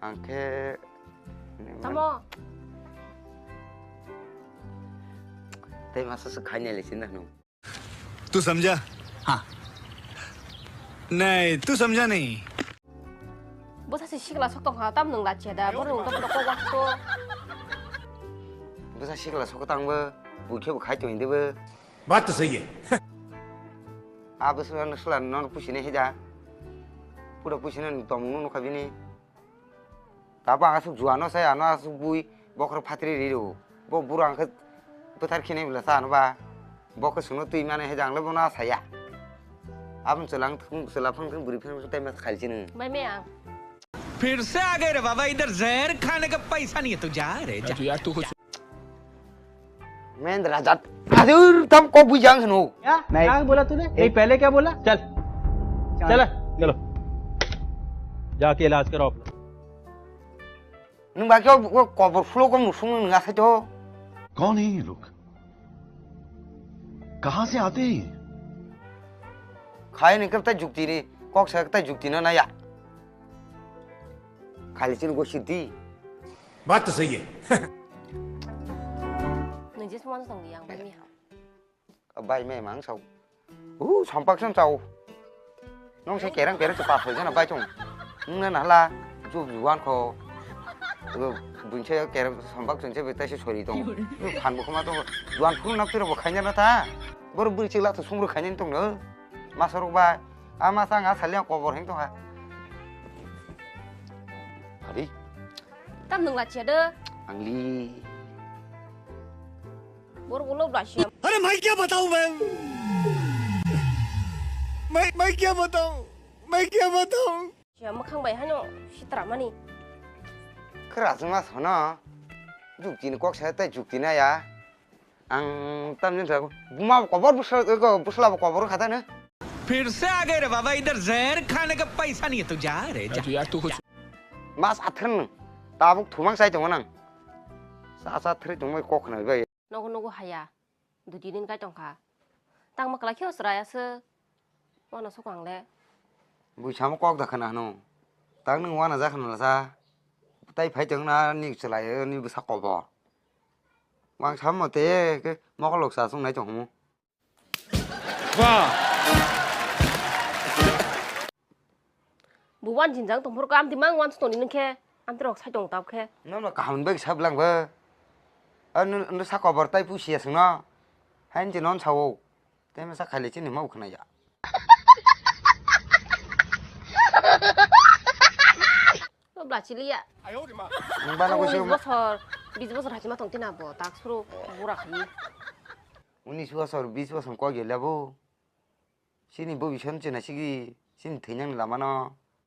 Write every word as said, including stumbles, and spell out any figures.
Ang khe Tamo? Tei masa se khainai le sinda no. तू समझा? हाँ। नहीं, तू समझा नहीं। Bwsa se sikla sok tong kha, tam nwng lachiya da, bo nwng to kok wak to. Bwsa sikla sok tang bo, bui khe bo khai tong de bo. बात तो सही है। A bwsa no sula no pusine he da. Pura pusine no tong no kha bini. Tabo ang aswk juano sai, ano aswk bui bokhorok phatri ri rw. Bo buro ang khe bwthar khinai bwla sa ano ba. Bo khe chwngno twi mane hai jang le bono saya. Aboni chwla ang thung, chwla phang thung, bwrwi phang thung, tai ma khail chini. Mai me ang. फिर से आ गए रे बाबा, इधर जहर खाने का पैसा नहीं है, तू जा रे, जा। यार, तू कुछ Mendra jat. Adur tam kok bui jang sino. क्या? नहीं। क्या बोला तूने? नहीं, पहले क्या बोला? चल। चल। चलो। जाके इलाज कराओ अपना। Nwng ba khe o kobor phulo ko musung nwng asai to. कौन है ये लोग? कहाँ से आते हैं ये? Khai ni kep ta jukti ni, kok sa ta jukti na na ya. Khali chin go sidi. बात तो सही है। Nung je sumano tong yang bai mi ha. Bai me mang sao. U sampak san sao. Nong se kerang kerang se pa hoi jana bai tong. Nung na hala ju juan ko. Bun se kerang sampak sen se betai se sori tong. Phan bo khoma tong. Juan phun nak tiro bo khaina na ta. Bor buri chila to sumru khaina tong no. Masarok bai. Ama sa nga saliang kobor heng tong ha. Adi. Tam nung la chia de. Angli. Bor ulo bla siam. अरे मैं क्या बताऊं मैं? मैं, मैं क्या बताऊं? मैं क्या बताऊं? Siam makhang bai hano sitra mani. Kera suma sono. Jukti ni kok sa tai jukti na ya. Ang tam jin sa buma kobor busla, busla kobor kata na. फिर से आ गए रे बाबा, इधर जहर खाने का पैसा नहीं है, तू जा रे, जा। यार, तू कुछ Mas athren. Tabuk thumang sai tongo nang. Sa sa thri tongmai kok khna bai. Nogo nogo haya. Dui din kai tongkha. Tang ma kala khio sraya se. Wana sokang le. Bui samo kok da khna hano. Tang nung wana ja khna la sa. Tai phai tong na ni chlai ni bwsa kobor. Wang sam mo te ke mokolok sa sung nai tong mo. Wah. Bo wan jinjang tongphuru ka amtwi mang wan stoni nung khe amtwi rok sai tong tab khe. Nono kaham bai sa bwlang bo. Ano no sa kobor tai pusi ya sungno. Hain je non sawo. Tei masa khaile chini mau khna ya. O bla chili ya. Ang bana ko Unis sima. Bosor, bis bosor hachima tong tina bo tak suru bura khai. Unis bosor, bis bosor ko gele bo. Chini bo bison chena sigi, chini thainyang lama no.